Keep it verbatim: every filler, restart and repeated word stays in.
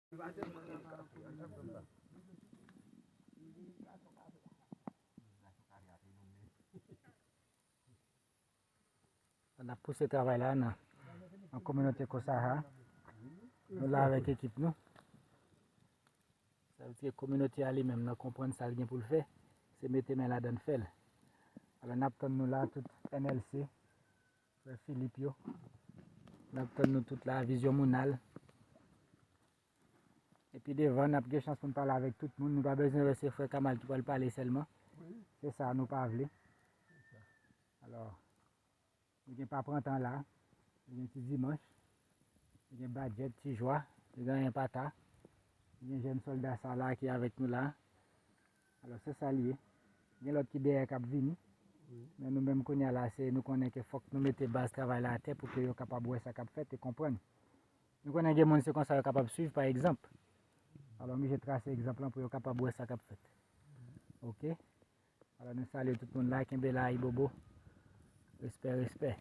N ap pouse travay la nan, nan kominote Kosaha. Nou la avèk ekip nou. Sa vle di ke kominote a li menm nan konprann sa l gen pou l fè, se mete men ladan l fè l. Alò n ap tann nou la tout N L C, frè Filip yo. N ap tann nou tout la, Vizyon Mounal. Epi devan n ap gen chans pou n pale avèk tout moun. Nou pa bezwen wè se frè Kamal ki pral pale sèlman. Se sa nou pa vle. Alò, nou gen pa pran tan la. Nou gen Ti Dimanch. Nou gen Badjèt, Ti Jwa. Nou gen Anyen Pata. Nou gen jèn sòlda sa la ki avèk nou la. Alò, se sa l ye. Gen lòt ki dèyè k ap vini. Men nou menm kounye a la, se nou konnen ke fòk nou mete baz travay la atè pou ke yo kapab wè sa k ap fèt e konprann. Nou konnen gen moun se konsa yo kapab swiv, pa egzanp. Alò, m oblije trase egzanp lan pou yo kapab wè sa k ap fèt. Oke? Alò, nou salye tout moun la, kenbe la, ayibobo. Respè, respè.